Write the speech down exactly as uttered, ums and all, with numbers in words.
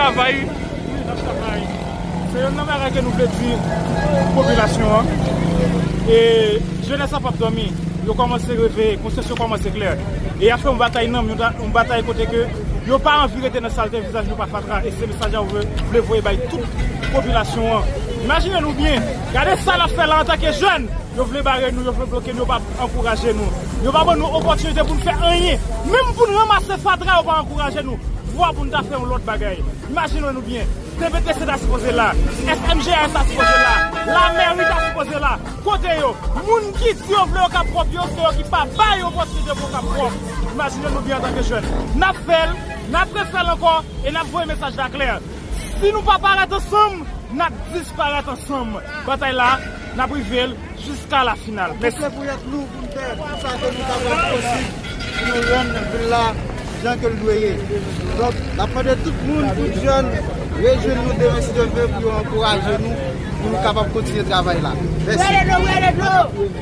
Travay. Wi, n ap travay. Se youn nan bagay ke nou vle di popilasyon an. E jenès la p ap dòmi. Yo kòmanse reveye, konsyans yo kòmanse klè. E y ap fè yon batay nanm, yon, yon batay kote ke yo pa anvi rete nan salte, vizaj nou pa fatra. E se mesaj la yo vle, vle voye bay tout popilasyon an. Imajine nou byen, gade sa n ap fè la antanke jèn. Yo vle bare nou, yo vle bloke nou, yo pa ankouraje nou. Yo pa ban nou opòtinite pou n fè anyen. Menm pou n ranmase fatra, yo pa ankouraje nou. Vwa pou n ta fè yon lòt bagay. Imajine nou byen. T V T C ta sipoze la. S M G S ta sipoze la. Lamèri ta sipoze la. Kote yo? Moun ki di yo vle Okap pwòp yo, se yo ki pa bay opòtinite pou Okap pwòp. Imajine nou byen antanke jèn. N ap fè l, n ap refè l ankò, e n ap voye mesaj la klè. Si nou pa parèt ansanm, n ap disparèt ansanm. Batay la, n ap rive l jiska la final. Mèsi. Tout se pou yèt nou pou n fè pou sa ke nou kapab posib pou nou rann vil la jan ke l dwe ye. Donk, n ap mande tout moun, tout jèn, rejwenn nou demen si Dye vle pou yo ankouraje nou, pou nou kapab kontinye travay la. Mèsi.